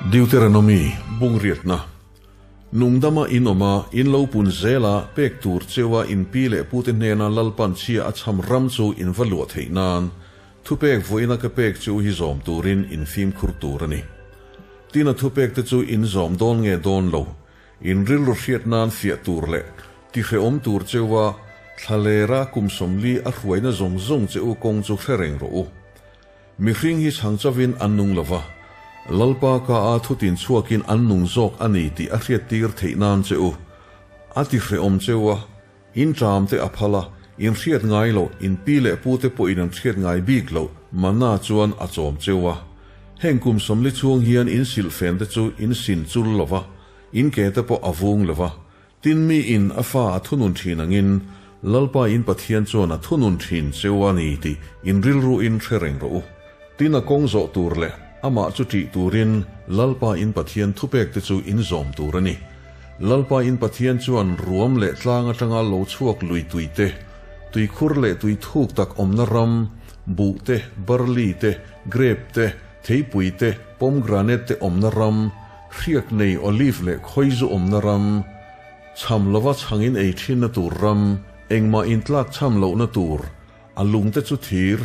Deuteronomy bungriatna Nungdama in awm a, in lo pun zel a, pek tur cheua in pi leh pute hnena Lalpan chhia a chham ram chu in va luah theih nan thupek vawiina ka pek chu hi zawm turin in fimkhur tur a ni. Tin a thupek te chu in zawm dawn nge dawn lo, in rilru hriat nan fiah tur leh tihrehawm tur cheua thlalera kum 40 a hruaina zawng zawng che u kawng chu hre reng rawh u. Mihring hi chhang chavin an nung lo va, Lalpa ka a thutin chhuakin an nung zawk a ni tih a hriattir theih nan che u. A ti hrehawm cheu a, in ṭam te a phal a, in hriat ngai loh, in pi leh pu te pawhin an hriat ngai bik loh manna chuan a chawm cheu a. Heng kum 40 chhung hian in silhfen te chu in sin chul lo va, in ke te pawh a vung lo va, Tin mi in a fa a thunun thin angin Lalpa in Pathian chuan a thunun thin cheu a ni tih in rilru in hre reng rawh u. Tin a kawng zawh tur leh amah chu ṭih turin Lalpa in Pathian thupek te chu in zawm tur a ni. Lalpa in Pathian chuan ruam leh tlang atanga lo chhuak lui tui te, tuikhur leh tui thuk tak awmna ram, buh te, barli te, grape te, theipui te, pomegranate te awmna ram, Hriak nei olive leh khawizu awmna ram, cham lova chhangin ei thinna tur ram, engmah intlak cham lohna tur, a lungte chu thir,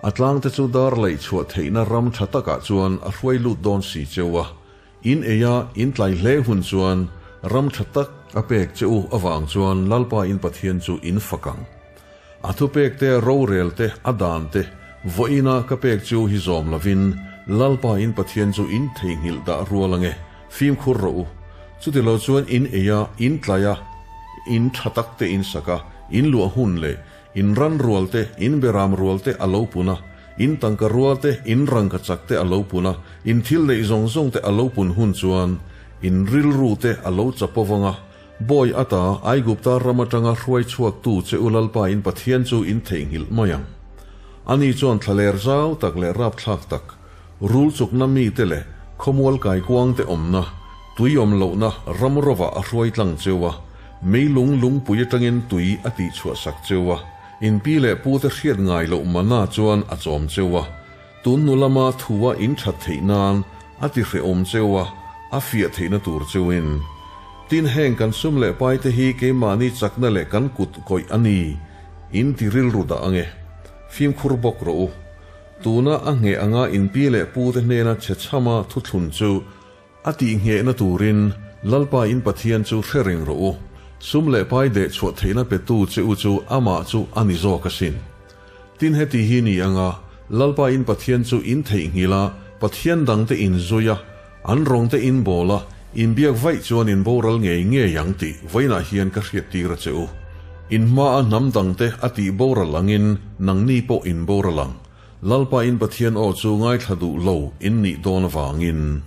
a tlangte chu dar laih chhuah theihna ram tha takah chuan a hruai lut dawn si cheu a. In ei a, in tlai hle hun chuan ram tha tak a pek che u avang chuan Lalpa in Pathian chu in fak ang. A thupek te, rorel te, a dan te, vawiina ka pek chu hi zawm lovin Lalpa in Pathian chu in theihnghilh dah rual ange, fimkhur rawh u. Chutilo chuan in ei a, in tlai a, in tha tak te in sak a, in luah hun leh in ran rual te, in beram rual te a lo pun a, in tangka rual te, in rangka chak te a lo pun a, in thil neih zawng zawng te a lo pun hun chuan in rilru te a lo chapo vang a, Bawi ata Aigupta ram atanga hruai chhuaktu che u Lalpa in Pathian chu in theihnghilh mai ang. Ani chuan thlaler zau tak leh rapthlak tak, rul chukna mite leh khawmual kaikuangte awmna, tui awm lohna ram rovah a hruai tlang cheu a, meilung lungpui atangin tui a tihchhuah sak cheu a, in pi leh pute hriat ngai loh mana chuan a chawm cheu a, tun hnu lama thua in that theih nan a ti hrehawm cheu a, a fiah theihna tur cheuin. Tin heng kan sum leh pai te hi keimahni chakna leh kan kut kawih a ni, in ti rilru dah ange. Fimkhur bawk rawh u. Tuna a ngheh anga in pi leh pu te hnena chhe chhama thuthlun chu a tih nghehna turin Lalpa in Pathian chu hre reng rawh u. Sum leh pai deh chhuah theihna petu che u chu amah chu a ni zawk asin. Tin heti hi ni anga Lalpa in Pathian chu in theihnghilh a, Pathian dangte in zui a, an rawngte in bawl a, in biak vaih chuan in boral ngei ngei ang tih vawiinah hian ka hriattir a che u. In hmaa hnam dangte a tih boral angin nangni pawh in boral ang. Lalpa in Pathian aw chu ngaithla duh lo in nih dawn avangin.